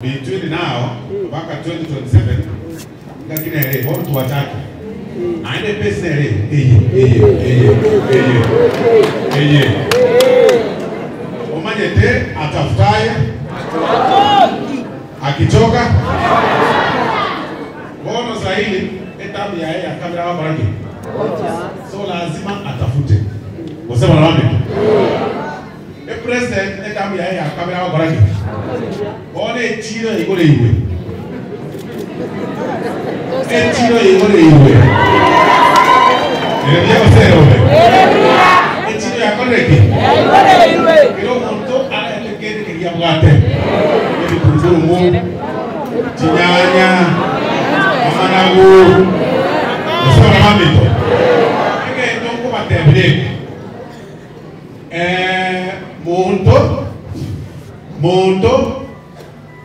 Between now mpaka 2027 ngaki nere bono twachakire naende epesi nere eye eye eye eye eye omanyete atafutaye akichoka bono sahii etamu yaye ya kabere agokora ki? So lazima atafute gose barabamete. Epresident etamu yaye ya kabere agokora ki? Bono echiro yaigoreirwe. Echiro yaigoreirwe. Ere buya gose ere bobe? Echiro yakorire ki? Kera omonto arente kende keria abwate. Ebitungurumu, chinyanya, amanagu, gose abana baminto. Egento nkobatebia eke. Ee, monto, monto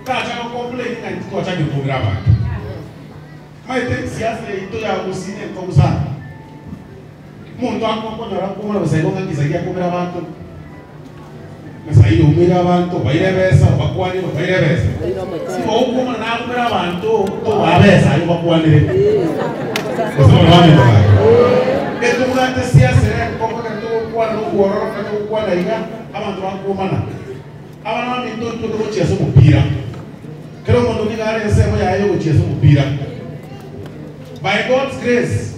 tacha gocomplain ng'a intwe twachakire kobera abanto. Omanyete siasa yaito ya Gusii nenkong'u sana. Omonto akokonyora akomora bosa igo ng'a ngisagia akomera abanto, ng'a saii oumeire abanto, obaire ebesa, obakwanire obaire ebesa. Igo okomona nakomera abanto tobaa besa aye obakwanire. Gose bono baminto gaki. Etobwate siasa ere enkong'u ekero togokwana nokwororo ekero togokwana iga abanto bakwomana. Abana baminto intwe togochia ase omopira. Kera omonto nigo are ensemo yaye yogochia ase omopira. By God's grace,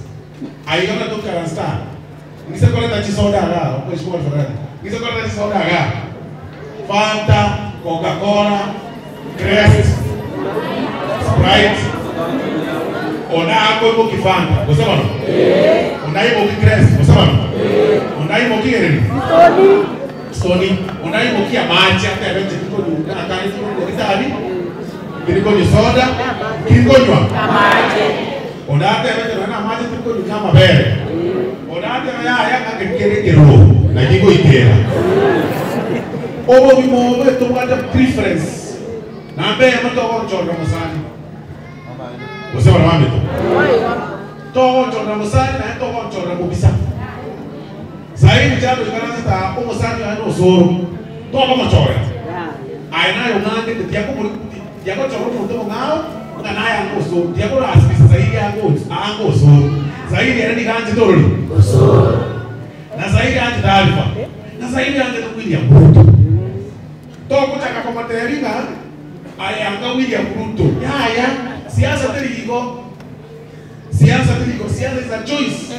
aiga buna tokaransta aa, ng'ise koreta chisoda igaa, okoishwa kwa ng'ise koreta chisoda igaa, Fanta, Coca-Cola, Crest, Sprite, onde akoimokia Fanta, gose bono? Onde aimokie Crest, gose bono? Onde aimokie gereri? Stoney. Onde aimokie amache atebe inche tikonywa akande tikonywa gitabi, tirikonywa soda, tinkonywa. Onde atebe inche nonya namache tikonywa na amabere. Onde atebe yaya ng'a keri kere ekeroro naki goikera. Obogima obo etobwate preference namba eyemo togonchorera mosani gose baria bamito. Togonchorera mosani naende togonchorera mobisa. Sairi chando ikaransete aa omosani oye nosoro tokomochorera. Aye naye ong'angete tiagochora omonto omong'ao ng'a naye ange osoro tiakorasibisa Sairi ange osoro. Sairi ere nigo anchete orori? Na Sairi anchete Alifa. Na Sairi anchete William Ruto. Togochaka komotebia ng'a aye anga William Ruto. Yaya, siasa teri igo. Siasa teri igo. Siasa is a choice.